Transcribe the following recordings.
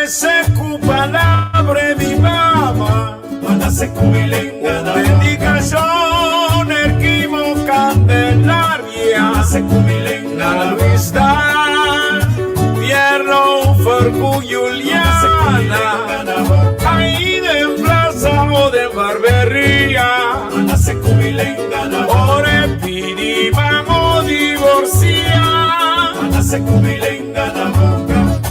Agradece ku palabra mi mama. Dedicacion Erquimo Candelaria Na Luis Dan Pierre ku Juliana Ahí den plaza o den barberia Ora e pidi ban o divorcia.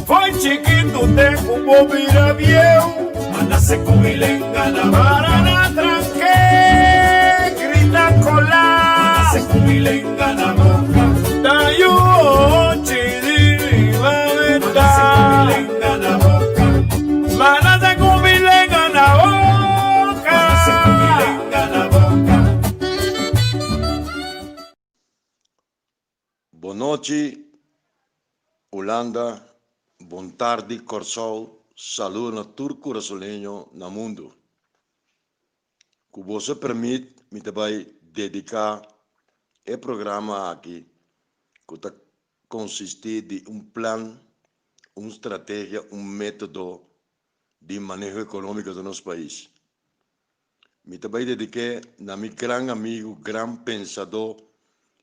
Foi chikitu te ku bo bira bieu. Para na tranke grita kola. Ta yu ochi di mi mameta. Manase ku mi lenga na boka. Bonochi Hulanda, bon tardi Kòrsou, saludo na tur kurasoleño na mundu. Ku boso permit mi ta bai dediká e programa aki ku ta konsistí di un plan, un strategia, un método di maneho ekonómiko den nos pais. Mi ta bai dedik'é na mi gran amigu, gran pensadó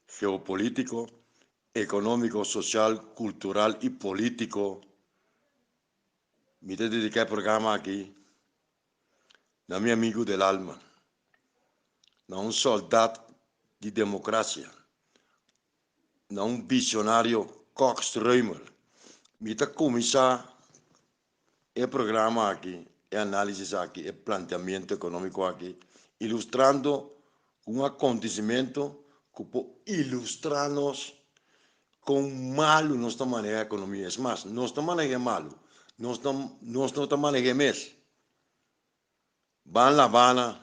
geopolítiko, ekonómiko, sosial, kultural i polítiko. Mi ta dediká e programa aki na mi amigu del alma, na un sòldat di demokrasia, na un bisionario Cox Römer. Mi ta kuminsá e programa aki, e análisis aki, e planteamiento ekonómiko aki, ilustrando un akontesimentu ku por ilustrá nos kon malu nos ta manehá ekonomia. Es mas, nos ta maneh'é malu, nos ta nos no ta maneh'é mes. Ban La Habana,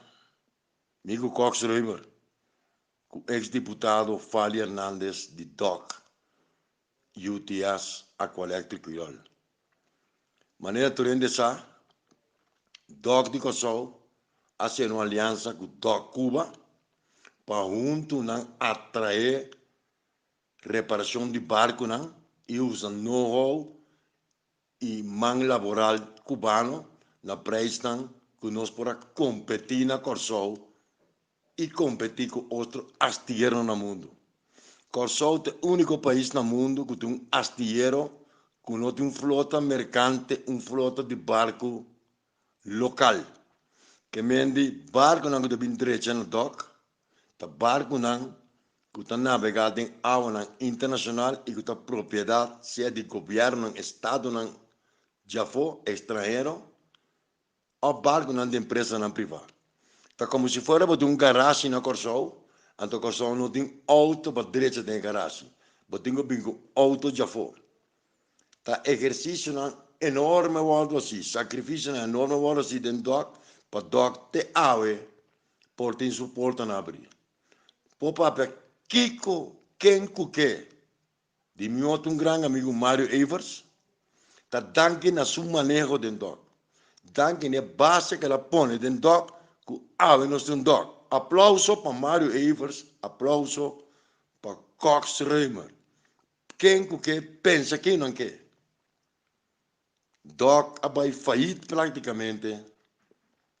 mi ku Cox Römer, ku eks diputado Fali Hernandez di dòk UTS Aqualectric Cuirol. Manera tur hende sa, dòk di Kòrsou a sera un aliansa ku dòk Cuba pa huntu nan atraé reparashon di barkunan i usa know-how i man laboral kubano na preisnan ku nos por a kompetí na Kòrsou i kompetí ku otro astilleronan na mundu. Kòrsou ta e úniko pais na mundu ku tin un astillero ku no tin un flota merkante, un flota di barku lokal. Ke men di barkunan ku ta bin drecha na dòk ta barkunan ku ta nabegá den awanan internashonal i ku ta propiedat sea di gobièrnunan, estadonan djafó, ekstranhero, òf barkunan di empresanan privá. Ta komo si fuera bo tin un garashi na Kòrsou, anto Kòrsou no tin outo pa drecha den e garashi. Bo tin ku bin ku outo djafó. Ta ehersisionan enorme wòrdu hasi, sakrifisionan enorme wòrdu hasi den dòk pa dòk te awe por tin su portanan abrí. Por papia kiko, ken ku ke. Di mi otro un gran amigu Mario Evers ta danki na su maneho den dòk. Danki na e base ku el a pone den dòk ku awe nos tin un dòk. Aplauso pa Mario Evers, aplauso pa Cox Römer. Ken ku ke pensa ken nan ke. Dòk a bai fayit praktikamente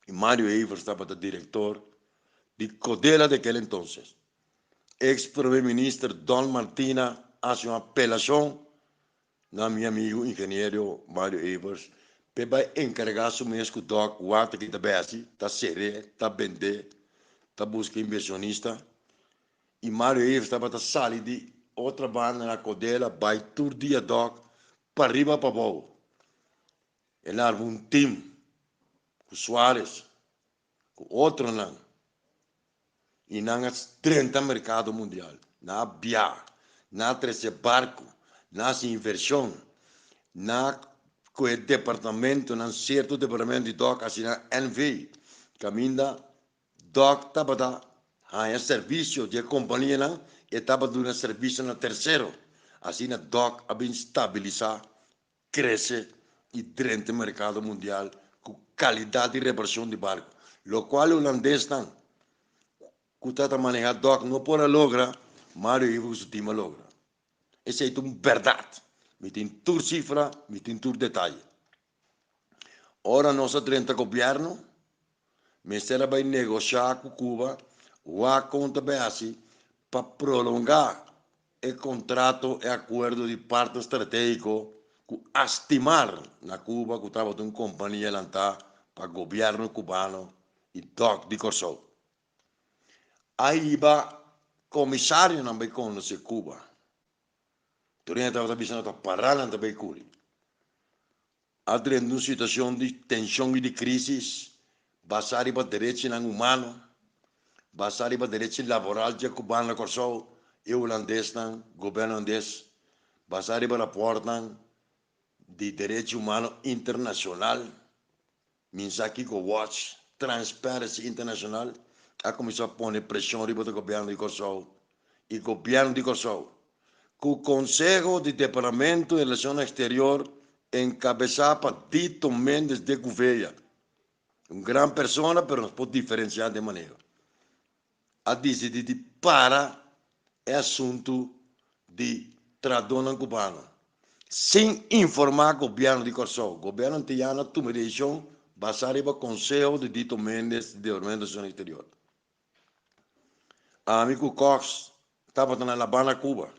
i Mario Evers tabata direktor di Codela di aquel entonces. Ex Prome Minister Don Martina a hasi un apelashon na mi amigu ingeniero Mario Evers p'e bai enkargá su mes ku dòk wak ta kita bèsi, ta ser'é, ta bend'é, ta buska invershonista. I Mario Evers tabata sali di otra banda na Codela bai tur dia dòk pariba pabou. El a arma un team ku Suarez, ku otronan i nan a drenta merkado mundial. Nan a bia, nan a trese barku, nan a hasi invershon, nan a kohe departamentonan, sierto departamento di dòk asina NV, kaminda Dòk tabata haña servisio di e kompanianan, e tabata duna servisio na tersero. Asina Dòk a bin stabilisá, krese i drenta e merkado mundial ku kalidat di reparashon di barku, lokual e hulandesnan ku tabata manehá Dòk no por a logra, Mario Ivo ku su tim a logra. Esei ta un bèrdat. Mi tin tur sifra, mi tin tur detaye. Ora nos a drenta gobièrnu, mester a bai negoshá ku Cuba wak kon ta bai hasi pa prolongá e kontrato, e akuerdo di partner stratégiko ku Astimar na Cuba ku tabata un kompania lantá pa gobièrnu kubano i dòk di Kòrsou. A hiba komisarionan bai konosé Cuba. Tur hende tabata bisa nan ta pará nan ta bai kuri. A drenta un situacion di tension y di crisis basa riba derechinan humano, basa riba derechi laboral dje cubano na Corsou y hulandesnan, gobierno hulandes, basa riba raportnan di derechi humano internacional. Min sa kiko Watch, Transparency International a kuminsá pone preshon riba di gobièrnu di Kòrsou i gobièrnu di Kòrsou ku konseho di Departamento di Relashonnan Eksterior enkabesá pa Dito Mendes de Gouveia, un gran persona pero nos por diferensiá den maneho, a disidí di para e asuntu di trahadónan kubano sin informá gobièrnu di Kòrsou. Gobièrnu antiyano a tuma e desishon basá riba konseho di Dito Mendes di Departamento di Relashon Eksterior. Ami ku Cox tabata na La Habana, Cuba.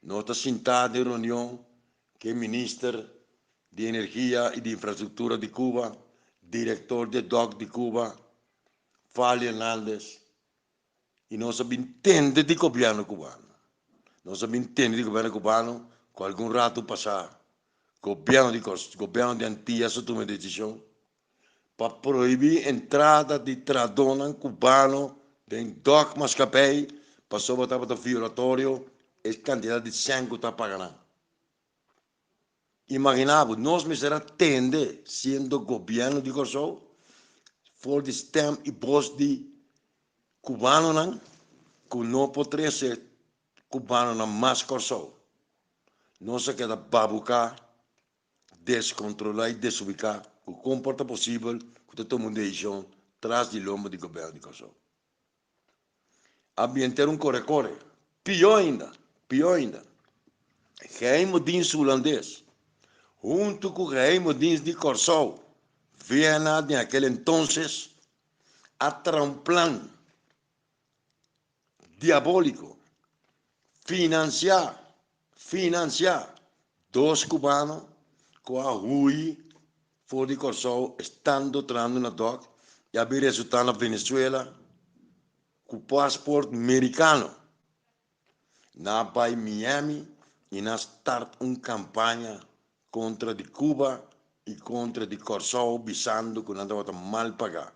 Nos ta sintá den reunion ku e minister di Energia i di Infrastruktura di Cuba, direktor di e dòk di Cuba, Fali Hernandez, i nos a bin tende di gobièrnu kubano. Nos a bin tende di gobièrnu kubano ku algun ratu pasá gobièrnu di gobièrnu di Antillas a tuma e desishon pa prohibí entrada di trahadónan kubano den dòk maskapei pasobra tabata violatorio e kantidat di sèn ku ta paga nan. Imaginá bo, nos mester a tende siendo gobièrnu di Kòrsou for di stèm i bos di kubanonan ku no por trese kubanonan mas Kòrsou. Nos a keda babuká, deskontrolá i desubiká ku kon por ta posibel ku ta tuma un desishon tras di lomba di gobièrnu di Kòrsou. A bin ter un kore-kore. Pió ainda, pió ainda, Geheime Dienst Hulandes huntu ku Geheime Dienst di Kòrsou, VNA den akel entonces, a traha un plan diabóliko, finansiá, finansiá dos kubano ku a hui For di Kòrsou estando trahando na dòk i a bin resultá na Venezuela ku pasport merikano. Nan a bai Miami i nan a start un kampaña kontra di Cuba i kontra di Kòrsou bisando ku nan tabata mal pagá.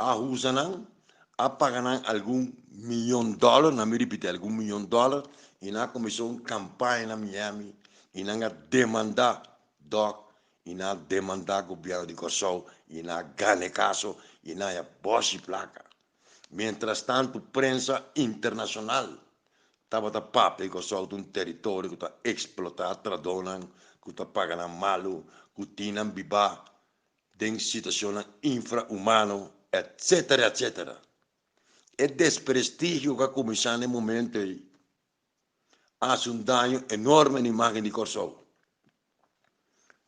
A usa nan, a paga nan algun miyon dòler, nan mi ripití algun miyon dòler, i nan a kuminsá un kampaña na Miami i nan a demandá dòk i nan a demandá gobièrnu di Kòrsou i nan a gana e kaso i nan a haña bòshi plaka. Mientrastantu prensa internashonal tabata papia di Kòrsou ta un teritorio ku ta eksplotá trahadónan, ku ta paga nan malu, ku tin nan bibá den situacionnan infrahumano, etcetera, etcetera. E desprestigio cu a cuminsa na e momento ey a haci un daño enorme na imagen di Corsou.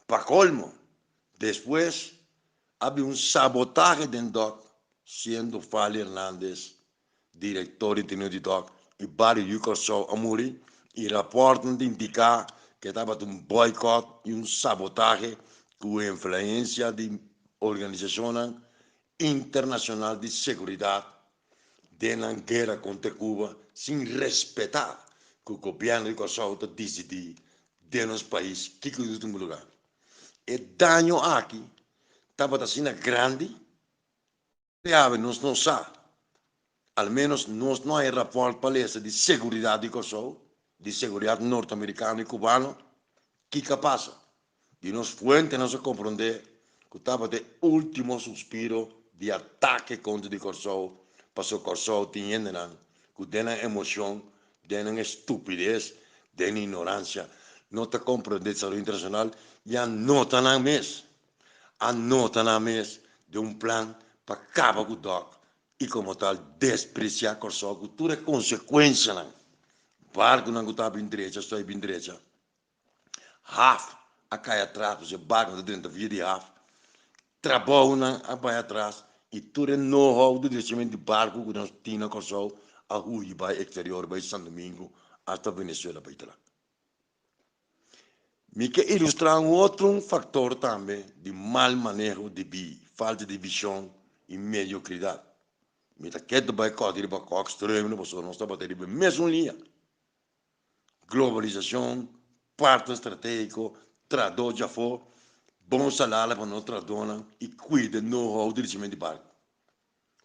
Pa colmo, despues a bin un sabotahe den dok siendo Fali Hernandez Director interino di dòk i bario yu Kòrsou a muri i rapòrtnan ta indiká ku e tabata un bòikòt i un sabotahe ku influensia di organisashonnan internashonal di seguridat den nan guera kontra Cuba sin respetá ku gobièrnu di Kòrsou ta disidí den nos pais kiko ta tuma lugá. E daño aki tabata asina grandi. Te nos no sa, al menos nos no hay raport pa lesa di seguridad di Kòrsou, di seguridad norteamericano y cubano, kiko a pasa. Di nos fuente nos a comprende cu tabata e ultimo suspiro di atake contra di Kòrsou, pasobra Kòrsou tin hendenan cu den nan emocion, den nan estupidez, den nan ignorancia, no ta comprende desaroyo internacional y a nota nan mes. A nota nan mes den un plan pa kaba ku dòk i komo tal despresiá Kòrsou ku tur e konsekuensianan. Barkunan ku ta bin drecha stoi bin drecha. Haf a kai atras pasobra e barkunan ta drenta via di haf. Trabounan a bai atras i tur e know-how di drechamentu di barku ku nos tin na Kòrsou a huyi bai eksterior, bai San Domingo, asta Venezuela bai tra. Mi ke ilustrá un otro faktor tambe di mal maneho debí falta di vishon i mediokridat. Mi ta ketu bai kòrta riba Kòk Strömene pasobra nos tabata riba e mesun liña. Globalisashon, partner stratégiko, tradó djafó, bon salario pa nos tradónan i kuida know-how di risibimentu di barku.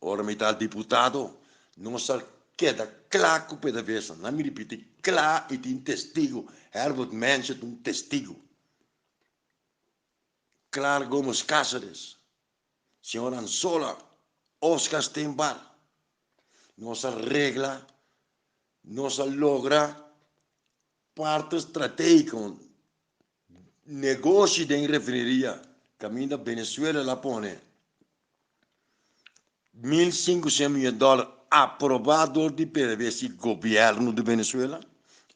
Ora mi ta diputado, nos a keda kla ku PDVSA. Na mi ripiti, kla i tin testigu. Herbert Mensje ta un testigu. Clara Gomes Cáceres, señor Anzola, Oscar Steenbar. Nos a regla, nos a logra parter stratégiko, negoshi den refineria kaminda Venezuela la pone 1500 miyon dòler aprobá dor di PDVSA i gobièrnu di Venezuela,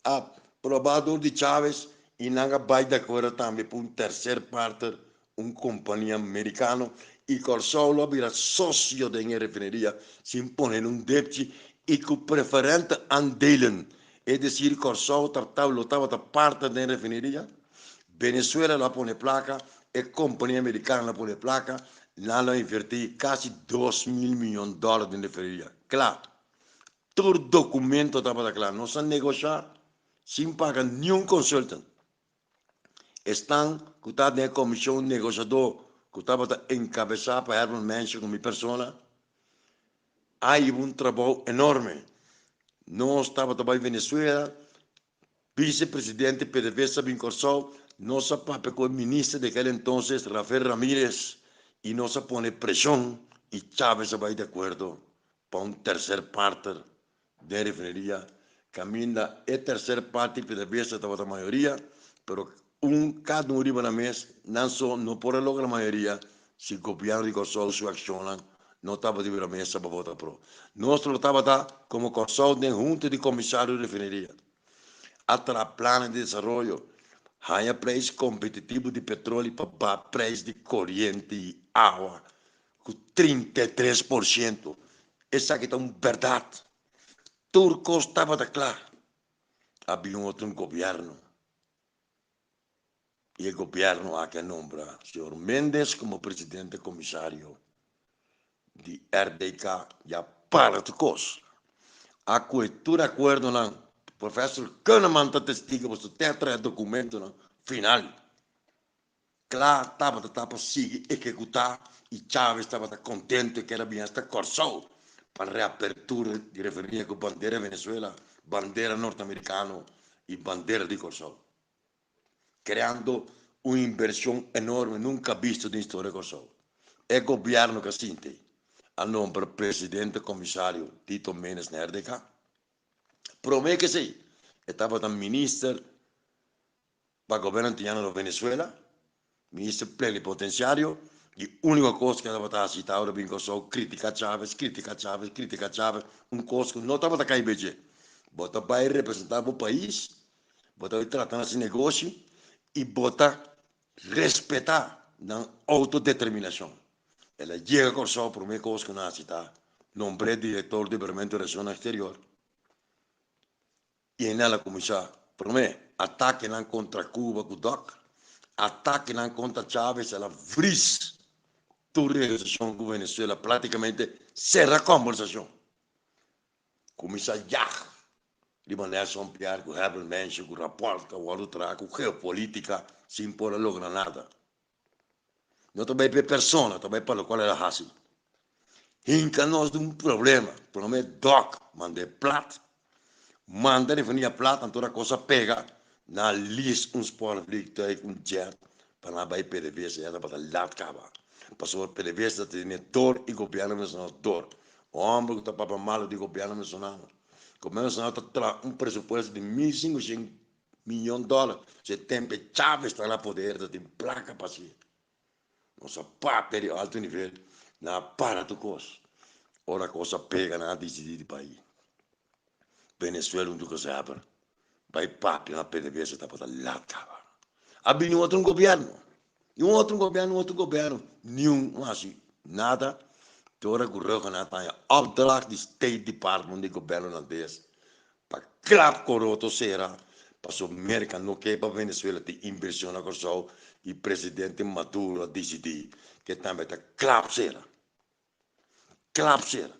aprobá dor di Chávez i nan a bai di akuerdo tambe pa un terser partner, un kompania merikano i Kòrsou lo a bira sosio den e refineria sin pone nun depchi i ku preferente aandelen, es desir Kòrsou ta lo tabata partner den refineria. Venezuela lo a pone plaka, e kompania merikano lo a pone plaka, nan lo a invertí kasi 2000 miyon dòler den refineria. Kla. Tur dokumento tabata kla. Nos a negoshá sin paga niun consultant. Esnan ku ta den e komishon negoshadó ku tabata enkabesá pa Herman Mensje ku mi persona, a hiba un trabou enorme. Nos tabata bai Venezuela, Vicepresidente PDVSA bin Kòrsou, nos a papia ku e minister di aquel entonces, Rafael Ramirez, i nos a pone preshon i Chavez a bai di akuerdo pa un tercer partner den refineria, kaminda e tercer parti PDVSA tabata mayoria, pero un kada un riba nan mes, nan so no por a logra mayoria si gobièrnu di Kòrsou su akshonnan no tabata riba mesa pa vota pro. Nos lo tabata komo Kòrsou den hunta di komisario di refineria a traha planan di desaroyo, haña preis kompetitivo di petroli pa baha preis di koriente i awa ku 33%. Esaki ta un bèrdat. Tur kos tabata kla. A bin otro un gobièrnu. I e gobièrnu aki a nombra señor Méndez komo presidente komisario di RDK ya para tur kos. A kue tur akuerdonan, Professor Kunneman ta testigo pasobra te a trae dokumentonan final. Kla tabata ta pa sigui ehekutá i Chávez tabata kontento e keda bin hasta Kòrsou pa reapertura di refineria ku bandera Venezuela, bandera norteamerikano i bandera di Kòrsou. Creando un inversion enorme nunca visto den historia di Kòrsou. E gobièrnu ku a sinti a nombra presidente komisario Tito Menes na RDK. Promé ku esei e tabata minister pa gobièrnu antiano na Venezuela, minister plenipotenciario, i úniko kos ku e tabata hasi ta ora bin Kòrsou kritika Chávez, kritika Chávez, kritika Chávez, un kos ku no tabata kai be dje. Bo ta bai representá bo pais, Bo ta trata nan si negoshi i bo ta respetá nan outodeterminashon. El a yega Kòrsou promé kos ku nan hasi ta nombr'é direktor di Departamento di Relashonnan Eksterior i einan el a kuminsá promé atakenan kontra Cuba ku dòk, atakenan kontra Chávez, el a vris tur negosiashon ku Venezuela práktikamente sera kòmbersashon. Kuminsá yag riba Nelson Piar ku Herbert Mensje ku rapòrt ku a wòrdu traha ku geopolitika sin por a logra nada. No ta bai pa e persona, ta bai pa lokual el a hasi. Hinka nos den un problema. Promé dòk manda e plat, manda refineria plat, anto ora kos a pega, nan a lis un sportvliegtuig, un jet, pa nan a bai PDVSA, ya tabata lat kaba. Pasobra PDVSA ta tene dor i gobièrnu venezolano dor. Homber ku ta papia malu di gobièrnu venezolano. Gobièrnu venezolano ta traha un presupuesto di 1500 miyon dòler. Si e tempu e Chávez ta na poder ta tin plaka pa hasi. Nos a papia di alto nivel, nan a para tur kos. Ora kos a pega nan a disidí di bai Venezuela huntu ku Zeber bai papia na PDVSA tabata lat kaba. A bini otro un gobièrnu. Un otro gobièrnu, un otro gobièrnu, niun no hasi nada. Te ora ku Rhuggenaath haña opdracht di State Department di gobièrnu holandes pa klap koroto sera pasobra Merka no ke pa Venezuela tin invershon na Kòrsou i presidente Maduro a disidí ke tambe ta klap sera. Klap sera.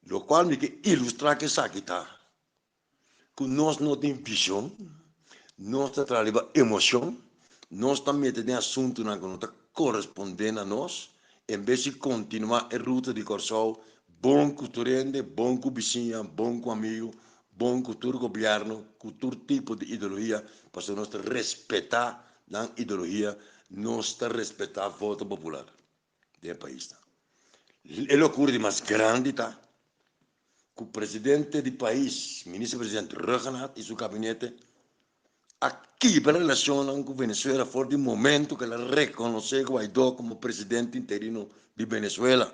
Lokual mi ke ilustrá ku esaki ta ku nos no tin vision, nos ta traha riba emocion, nos ta mete den asuntunan ku no ta korespondé na nos, en bes di kontinuá e ruta di Kòrsou bon ku tur hende, bon ku bisiña, bon ku amigu, bon ku tur gobièrnu, ku tur tipo di ideologia, pasobra nos ta respetá nan ideologia, nos ta respetá voto popular den e paisnan. E lokura di mas grandi ta ku presidente di pais, minister presidente Rhuggenaath i su gabinete a kibra relashonnan ku Venezuela for di momento ku el a rekonosé Guaidó komo presidente interino di Venezuela.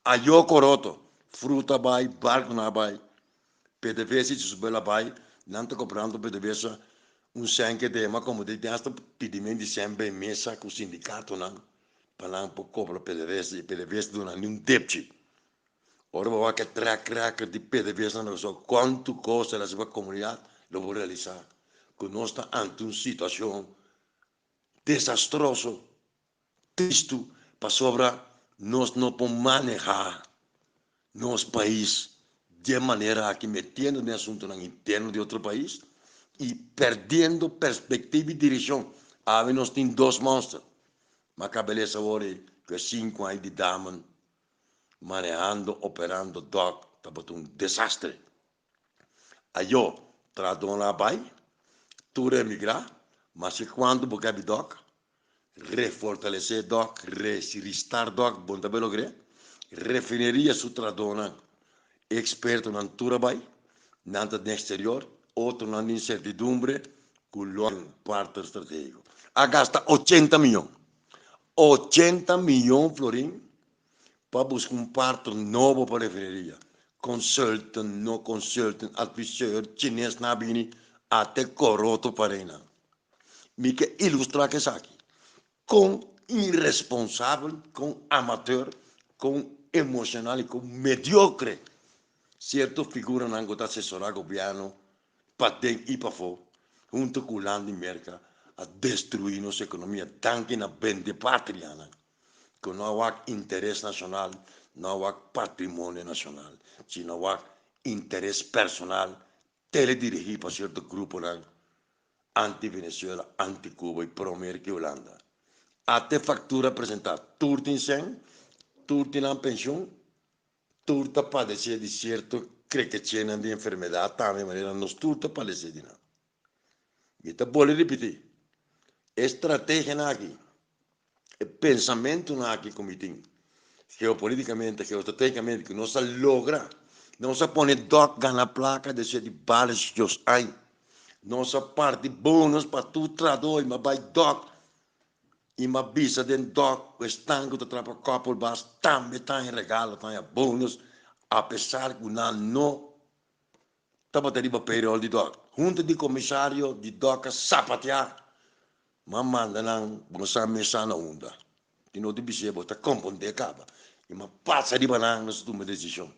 Ayó koroto, fruta bai, barkunan a bai, PDVSA i Susubel a bai, nan ta kobrando PDVSA un sèn ke dema komo di tin asta pidimento di sèn bei mesa ku sindikatonan pa nan por kobra PDVSA i PDVSA duna ni un depchi. Ora bo wak e track record di PDVSA na Kòrsou, kuantu kos el hasi pa komunidat, lo bo realisá ku nos ta ante un situashon desastroso, tristu, pasobra nos no por manehá nos pais di e manera aki, metiendo den asuntunan interno di otro pais i perdiendo perspektiva i direkshon. Awe nos tin dos monster, ma kabelesa awor ei ku e sinku aña di Damen Manehando, operando dòk tabata un desastre. Ayo, trahadónan a bai, tur a emigrá, maske kuantu bo kèbi dòk, refortalesé dòk, restart dòk, bo no ta bai logr'é. Refineria su trahadónan, ekspertonan tur a bai, nan ta den eksterior, otronan den insertidumbre ku lo un partner stratégiko. A gasta ochenta miyon, ochenta miyon florin pa buska un partner nobo pa refineria. Consultant, no consultant, adviseur, chines nan a bini, ate koroto pa reinan. Mi ke ilustra ku esaki, kon iresponsabel, kon amateur, kon emocional i kon mediocre sierto figuranan ku ta asesora gobièrnu paden i pafó, hunto ku Hulanda i Merka a destruí nos ekonomia danki na bende patrianan. Ku no a wak interes nashonal, no a wak patrimonio nashonal, sino a wak interes personal teledirigí pa sierto gruponan anti-Venezuela, anti-Cuba i pro-Merka i Hulanda. Ate faktura presentá, tur tin sèn, tur tin nan penshun, tur ta padesé di sierto krekechenan di enfermedat tambe manera nos tur ta padesé di nan. Mi ta bolbe ripití, e strategianan aki, e pensamentunan aki ku mi tin, geopolitikamente, geostrategikamente, ku nos a logra, nos a pone dòk gana plaka despues di vários dios aña, nos a parti bonus pa tur trahadó i mi a bai dòk i mi a bisa den dòk ku esnan ku ta traha pa Koppelbas tambe ta haña regalo, ta haña bonus, apesar ku nan no Tabata riba payroll di dòk. Hunta di komisario di dòk a sapateá. M'a manda nan, bo no sa mes sa na unda. Tin otro bis'é, bo ta kompondé kaba. I m'a pasa riba nan, nos a tuma desishon.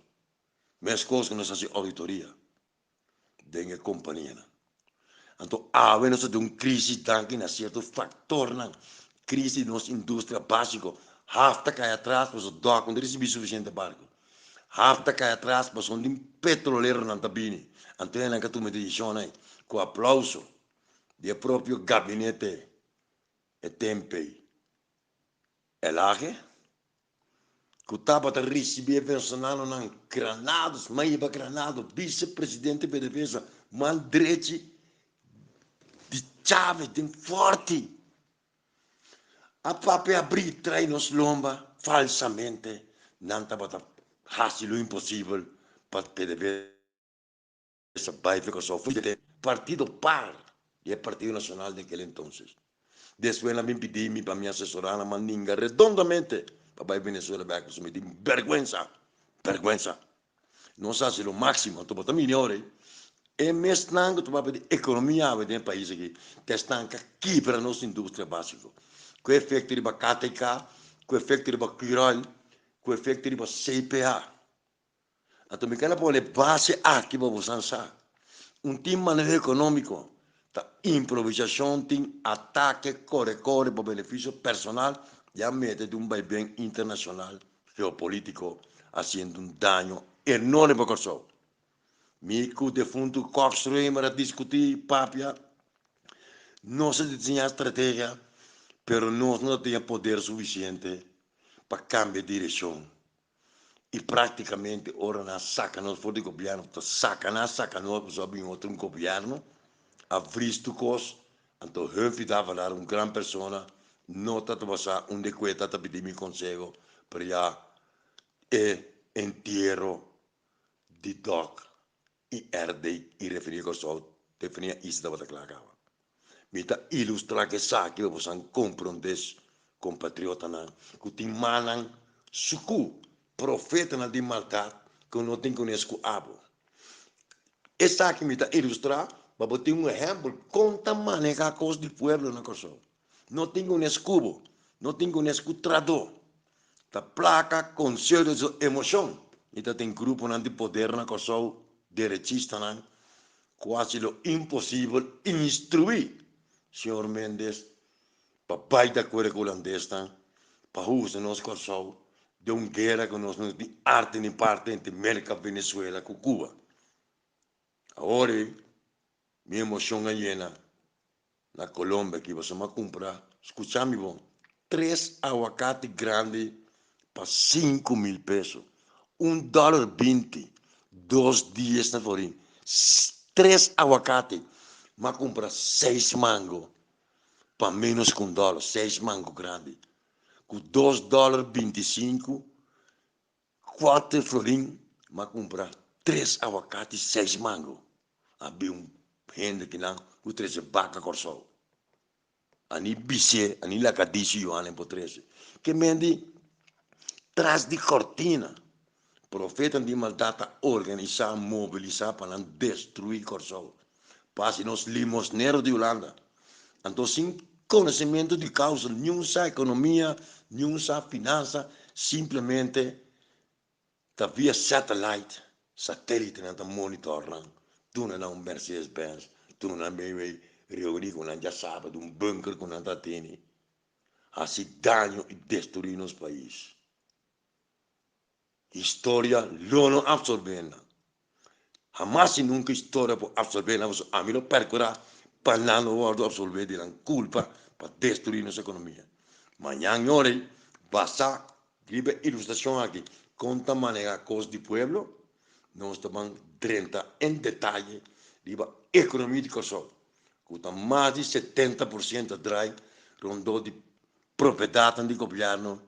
Meskos ku nos a hasi ouditoria den e kompanianan. Anto awe nos ta den un crisis danki na cierto factornan, crisis di nos industria basico, haf ta cay atras pasobra dok no ta ricibi suficiente barco, haf ta cay atras pasobra no tin petroleronan ta bini, anto nan ka tuma e decision ey cu aplauso di e propio gabinete e tempo ey. Elage, ku tabata risibí e venezolanonan Granados, Maiba Granado, visepresidente PDVSA, man drechi di Chávez den Forti, a papia abrí trai nos lomba falsamente, nan tabata hasi lo imposibel pa PDVSA. Esa bai fe Kòrsou fu di partido par di e Partido Nacional den kel entonces. Despues nan bin pidi mi pa mi asesorá nan, m'a ninga redondamente pa bai Venezuela bek pasobra mi tin bèrgwensa, bèrgwensa. Nos a hasi lo máksimo, anto bo ta mira ora ei, e mesnan ku ta papia di ekonomia awe den e pais aki ta esnan ku a kibra nos industria básiko. Ku efekto riba KTK, ku efekto riba Curoil, ku efekto riba CPA. Anto mi ker a pone base aki pa bosan sa. Un tin maneho ekonómiko ta improvisashon, tin atake kore kore pa benefisio personal i a mete den un baiben internashonal geopolítiko hasiendo un daño enorme pa Kòrsou. Mi ku defuntu Cox Römer a diskutí i papia. Nos a diseñá strategia, pero nos no ta tin e poder sufisiente pa kambia direkshon. I práktikamente ora nan a saka nos for di gobièrnu, ta saka nan a saka nos pasobra a bin otro un gobièrnu, a vris tur kos. Anto Humphrey Davelaar, un gran persona, no ta tabata unda ku e ta ta pidi mi konseho, pero ya e entiero di dòk i RD i refineria Kòrsou refineria Isla tabata kla kaba. Mi ta ilustrá ku esaki pa boso komprondé kompatriotanan ku tin mannan sukú, profetanan di maldat ku no tin kunes ku abo. Esaki mi ta ilustrá pa bo tin un ehèmpel kon ta manehá kos di pueblo na Kòrsou. No tin kunes ku bo, no tin kunes ku tradó. Ta plaka, konseho di emoshon. I ta tin gruponan di poder na Kòrsou, derechistanan, ku hasi lo imposibel instruí señor Mendez pa bai di akuerdo ku hulandesnan pa usa nos Kòrsou den un guera ku nos no tin arte ni parte entre Merka, Venezuela ku Cuba. Awor ei mi emoshon a yena Na Colombia ki boso a cumpra, scucha mi bon, tres aguacate grandi pa 5000 peso, un dollar 20, dos dies na florin, tres aguacate, m'a cumpra seis mango pa menos cu un dollar, seis mango grandi, cu dos dollar 25, Cuater florin m'a cumpra tres aguacate y seis mango. A bin un hende kinan cu trece baca Corsou. A ni bis'é, a ni laga dici Yohanan por trece. Ke men di tras di cortina, profetan di maldad ta organisa, mobilisa pa nan destrui Corsou. Pa haci nos limosnero di Hulanda. Anto sin conocimento di causa, niun sa economia, niun sa finansa, simplemente ta via satellite, satelite nan ta monitor nan, duna nan un Mercedes Benz, duna nan BMW, reuni cu nan djasabado, un bunker cu nan ta tene, haci daño y destrui nos pais. Historia lo no absorbe nan. Hamas y nunca historia por absorbe nan pasobra ami lo percura pa nan no wordo absorbe di nan culpa pa destrui nos economia. Mañan ñor ey basa riba e ilustracion aki con ta maneha cos di pueblo, nos ta ban drenta en detaye riba economia di Corsou cu ta mas di 70% ta draai rondó di propiedadnan di gobierno,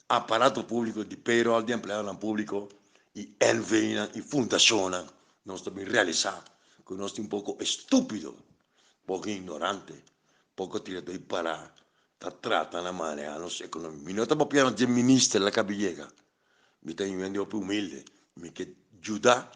aparato públiko, di payroll di empleadonan públiko i NVnan i fundashonnan, nos ta bin realisá ku nos tin poko estúpido, poko ignorante, poko tiradó i pará ta trata na manehá nos ekonomia. Mi no ta papiando dje minister la kabi yega, mi ta un hende hopi humilde, mi ke yuda,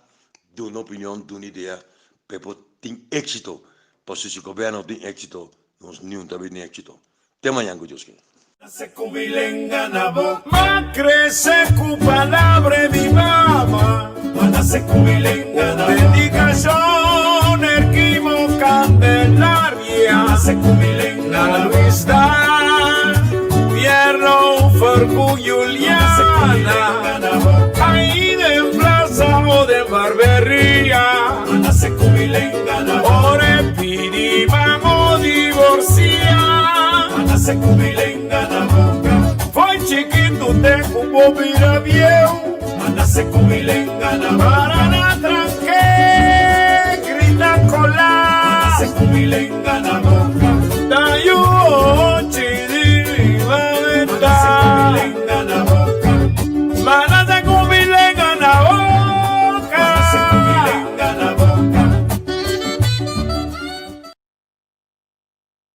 duna opinion, duna idea pa e por tin éksito, pasobra si gobièrnu no tin éksito, nos niun ta bin tin éksito. Te mañan ku Dios kere. Nace cu mi lenga na boca. M'a crece cu palabra e mi mama. M'a nace cu mi lenga na boca. Dedicacion Erquimo Candelaria. M'a nace cu mi lenga na boca. Luis Dan Pierno for cu Juliana. Ahí den plaza o den barberia. M'a nace cu mi lenga na boca. Ora e pidi mamo divorcia. M'a nace cu mi lenga na boca. Foi chikitu te cu bo bira bieu. M'a nace cu mi lenga na boca.